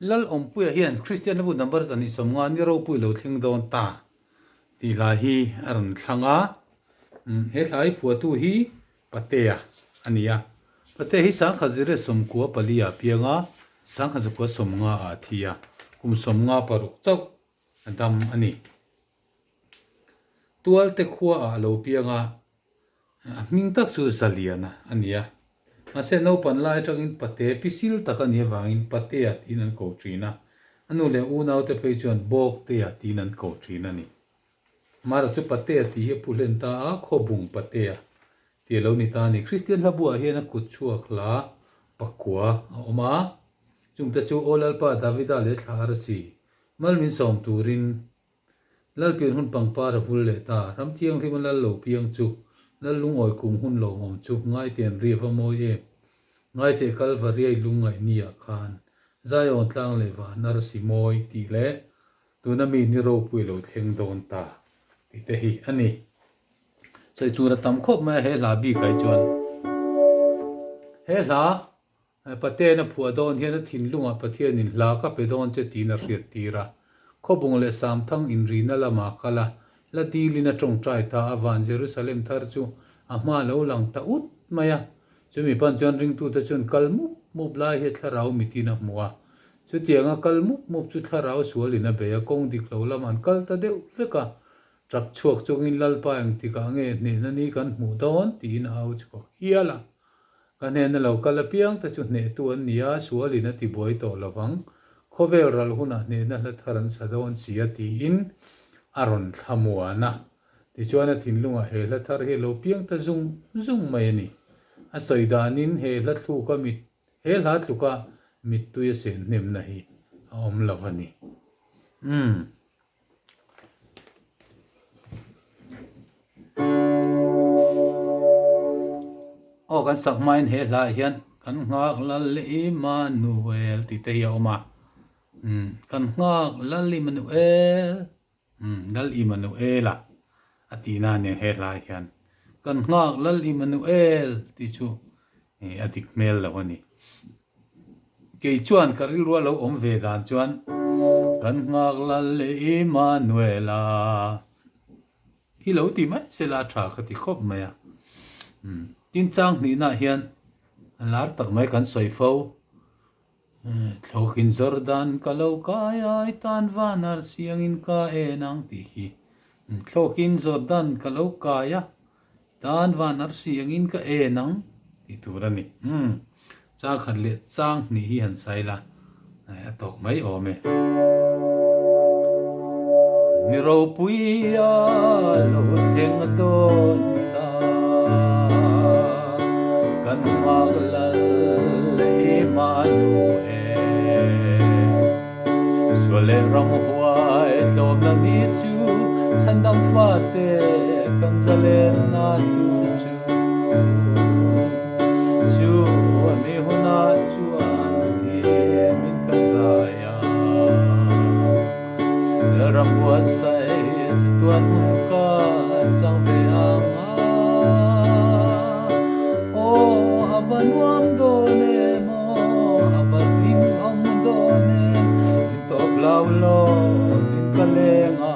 Lal Awmpuia hian Kristian bu number 250 ni ropui lo thleng dawn ta tih hla hi a rawn thlang a. He hla hi phuahtu hi Patea a ni a. Patea hi sangkhat zirlai 94 ah piang a, sangkhat zakua 50 ah a thi a, kum 56 chauh a dam a ni. Tualte khua ah a lo piang a, a hming tak chu Zaliana a ni a. Mahse naupan lai atangin Pate pisil tak a nih avangin Patea tiin an ko thin a, a nu leh unaute phei chuan Bawktea tiin an ko thin a ni. Mara chu Patea tih hi a pu hlen ta a, Khawbung Patea tih a lo ni ta a ni. Kristian hla buah hian a kut chhuak hla pakua a awm a, chungte chu Aw Lalpa Davida leh thla arsi mal min sawm turin Lalpian hun pangpar a vul leh ta, ram thianghlim a lal lo piang chu, lal lungawi kum hun lo awm chu ngaite'n ri a va mawi em. Ngaiteh Kalvariai lungngaih ni ah khan Zion tlang leh van arsi mawi tih leh tuna mi ni ropui lo thleng dawn ta tih te hi a ni. Sawi tur a tam khawp mai a he hla bik ah hi chuan he hla Paten a phuah dawn hian a thinlungah Pathianin hla ka pe dawn che tiin a hriat tir a. Khawbung leh Samthang inrina lamah a kal a, la dilin a tawngtai ta a, van Jerusalem thar chu a hma a lo lang ta ut mai a. Chumi pan chuan ringtute chuan kal mup mup lai hi thlarau mitin a hmu a. Chutianga kal mup mup chu thlarau sualin a bei a, kawng dik lo lamah an kal ta deuh vek a. Tap chhuak chungin Lalpa engtikah nge hnehna ni kan hmuh dawn tiin a au chhuak hial a. Ka hnena lo kal apiang te chu hnehtu an ni a, sualin a ti buai tawh lo vang. Khawvel ral hunah hnehna hla thar an sa dawn si a tiin a rawn thlamuan a. Tichuan a thinlungah he hla thar hi a lo piang ta zung zung mai a ni. A sawi danin he hla thluka mit he hla tluka mittui a sen hnemna hi a awm lo a ni. Umm. Aw kan sak hmain he hlaah hian kan nghak Lal Immanuel tih te hi a awm a, umm kan nghak Lal Immanuel umm Lal Immanuela a tihna a nia he hlaah hian kan nghak Lal Immanuel tih chu a dik hmel lo a ni. Kei chuan ka rilru a lo awm ve dan chuan kan nghak Lal Immanuela hi lo ti mai sela a tha ka ti khawp mai a. Tin chang hnihnaah hian lar tak mai kan sawi fo. Thlawkin Jordan ka lo kai a, i tan van arsiangin ka en ang tih hi. Thlawkin Jordan ka lo kai a, Tan van arsi angin ka en ang tih tur a ni. Umm, chang khat leh chang hnih hi han sai la, a tawk mai awm e. Ni ropui a lo thleng dawn ta, kan nghak lal Emmanuel. Sual leh ram huai tlawmna ni chu chhandam fate kan zalenna tur chu chu mi hunah chuan hlimin ka zai a. Lalram buatsaih chatuan hun ka chang ve ang a. Aw a va nuam dawn em aw, a va hlim awm dawn em, min tawp lo lovin ka leng a.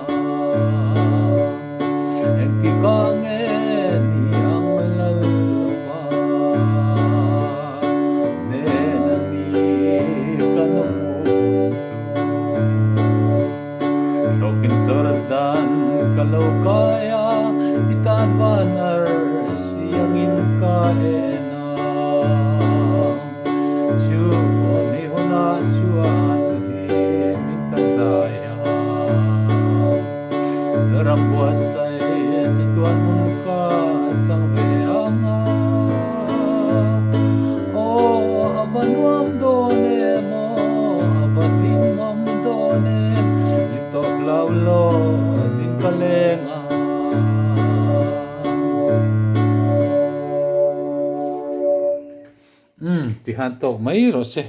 Engtikah nge ni ang Lalpa nen a ni kan hmu hun tur. Hlawkin Jordan ka lo kai a, i tan van arsi angin ka en a. Chu mi hunah chuan hlimin ka zai a. Ram buatsaih chatuan hmun ka chang ve ang a. Aw a va nuam dawn em aw, a va hlim awm dawn em, hlim tawp lo lovin ka leng a. Umm, tikhan tawk mai rawh se.